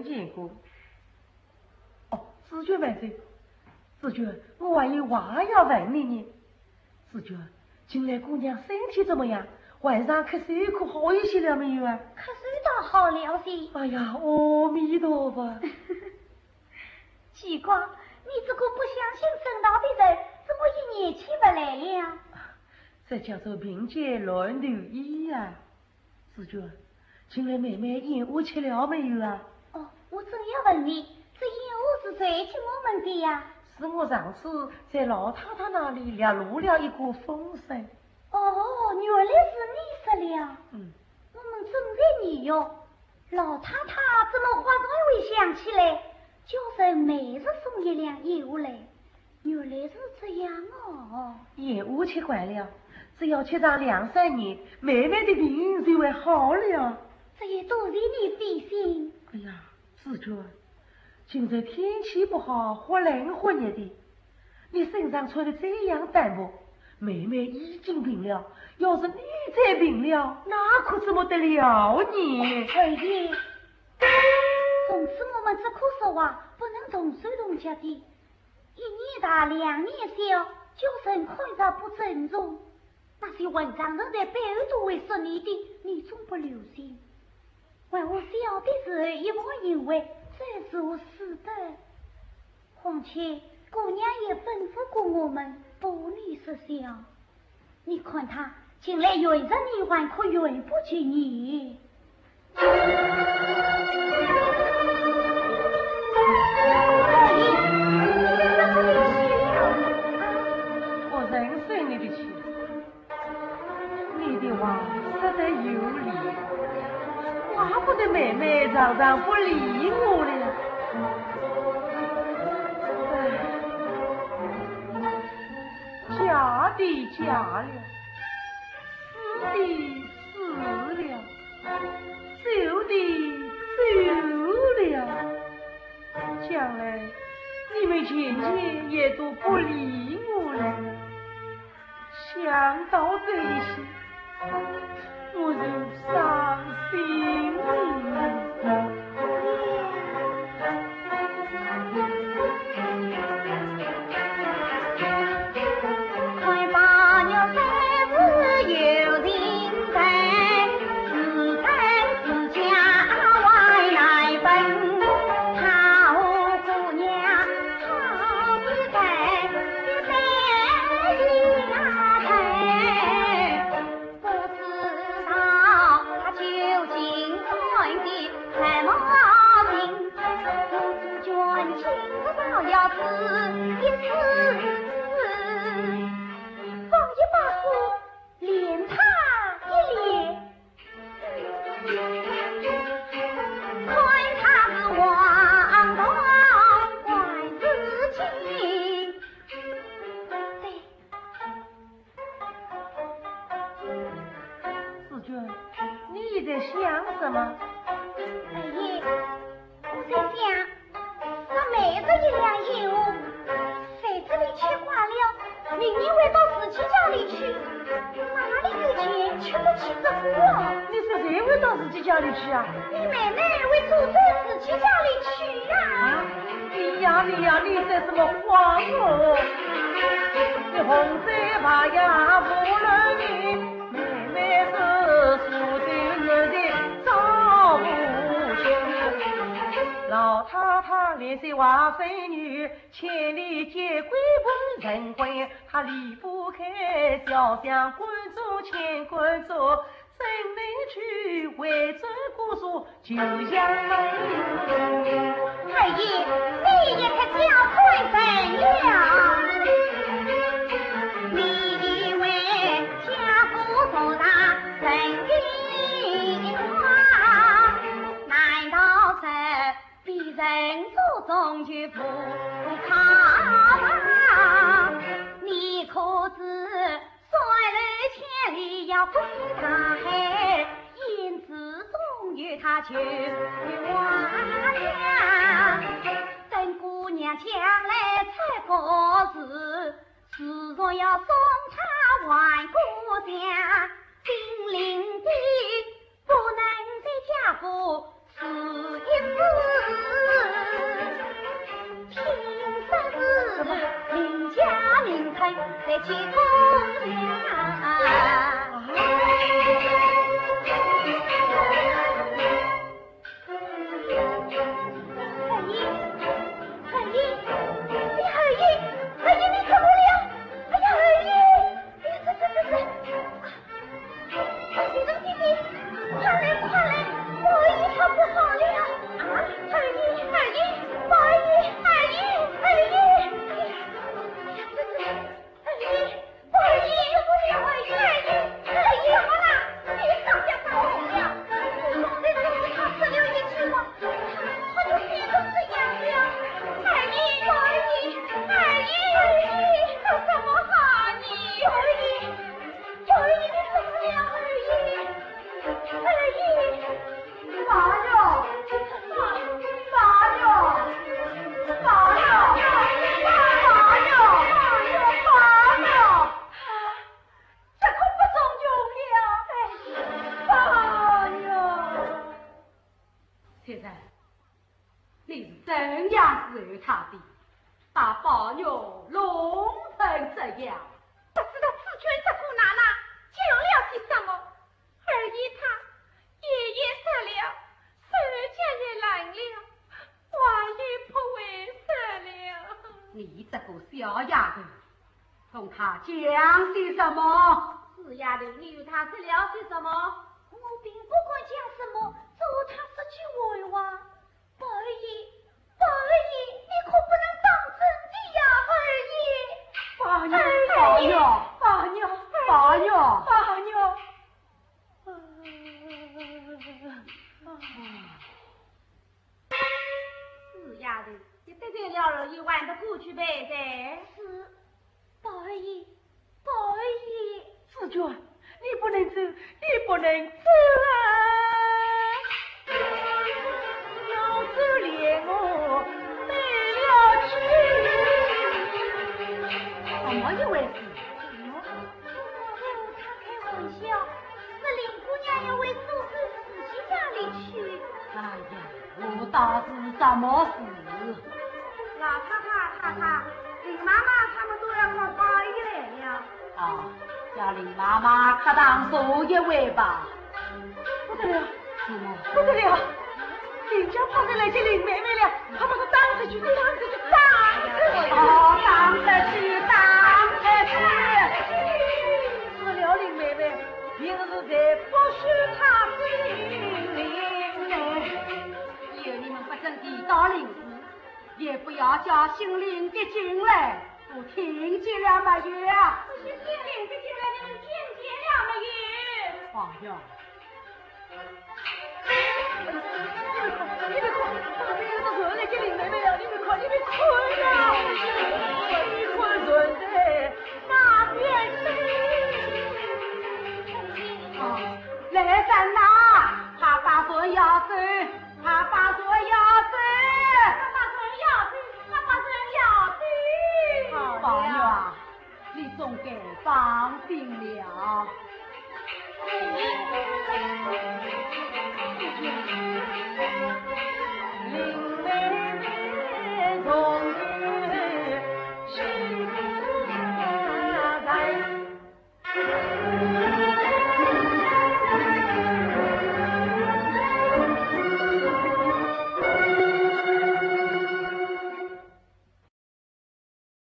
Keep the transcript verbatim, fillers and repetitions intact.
见过。哦，紫鹃慢走。紫鹃，我还有话要问你呢。紫鹃，近来姑娘身体怎么样？患上咳嗽可好一些了没有啊？咳嗽倒好了些。哎呀，阿弥陀佛。奇怪，你这个不相信神道的人，怎么一年起不来了？这叫做病急乱投医呀。 紫鹃，近来妹妹燕窝吃了没有啊？哦，我正要问你，这燕窝是谁给我们的呀？是我上次在老太太那里落落了一个风声。哦，原来是你说了。嗯。我们正在疑哟，老太太怎么忽然会想起来，叫人每日送一两燕窝来？ 原来是这样哦。燕窝吃惯了，只要吃上两三年，妹妹的病就会好了。这也多谢你费心。哎呀，紫鹃，今日天气不好，忽冷忽热的，你身上穿的这样单薄，妹妹已经病了，要是你再病了，那可怎么得了呢？二爷，从此我们只可说话，不能动手动脚的。 一年大两年小，叫人看着不尊重。那些混账人在背后都会说你的，你总不留心。还有小的时候一旁因为，这是我死的。况且姑娘也吩咐过我们，不能说笑。 你看她，近来原是你还可原不及你。我认识你的气，你的话说得有理，怪不得妹妹常常不理我了。唉。 嫁的嫁了，死的死了，走的走了，将来你们前前也都不理我了。想到这一些， 我就伤心。不知道他究竟穿的什么病，我只觉今日倒要试一试。放一把火，连他一连，看他是黄铜还是金。对， 紫鹃，你在想什么？二爷，我在想，那每日一两燕窝，在这里吃惯了，明日回到自己家里去，哪里有钱吃得起这个啊？你说谁回到自己家里去啊？你妹妹回住在自己家里去呀。啊？你呀，你呀，你说什么话哦？你红嘴巴呀，不能你，妹妹是树头日的照顾者。老太太怜惜外孙女，千里结归不曾归，她离不开小相关照，牵关照，怎能去回转故所？ 就像没有。二爷，你也太小看人了。你以为家父做大人的话，难道是比人祖宗就不可靠吗？你可知 山路千里要归大海，胭脂终有她求花香。等姑娘将来出嫁时，自然要送她还故乡。金陵的不能再嫁过，是一次在去姑娘。二爷，二爷，你二爷，二爷，你怎么了？哎呀，二爷，哎呀，这这这这。 你的弟弟，快来，快来，宝二爷他不好了！啊，二爷，二爷，宝二爷，二爷，二爷，哎呀，这，这，二爷，宝二爷，二爷，二爷，怎么了？你上下打我了！我刚才就是他说了一句话，他就变成这样了。二爷，宝二爷，二爷，二爷，这怎么好呢？二爷。 二爷，你怎么了，二爷？二爷，宝玉，宝玉，宝玉，宝玉，宝玉，这可不中用了，宝玉。 先生，你是怎样伺候他的，把宝玉弄成这样？不知道紫鹃这个奶奶讲了些什么？二爷他夜也色了，手脚也冷了，话也不会说了。你这个小丫头，同他讲些什么？死丫头，你与他说了些什么？我并不敢讲什么，只和他说句闲话。 宝二爷，宝二爷，你可不能当真的呀，二爷。宝玉，二爷，宝玉，宝玉，宝玉，宝玉。死丫头，你得罪了二爷，还不过去赔罪？是。 宝二爷，宝二爷。紫鹃，你不能走，你不能走啊！要走连我没了去。什么一回事？他开玩笑， 那林姑娘要回苏州自己家里去。哎呀，我道是什么事？老太太、太太，林妈妈他们都要看宝二爷来了。啊，叫林妈妈客堂坐一会吧。不得了，什么？不得了！林家怕是来接林妹妹了，快把她打出去，打出去，打出去！哦，打出去，打出去！说了林妹妹， 平日里不许他进来。以后你们不准提到林氏，也不要叫姓林的进来，都听见了没有啊？不许姓林的进来，你们听见了没有？哎呀，你们看，你们看，旁边有个人来接林妹妹了，你们看，你们看呀，你看人的。 那边去。哦，来人呐，快把船摇走，快把船摇走。快把船摇走，快把船摇走。宝玉啊，你总该放心了。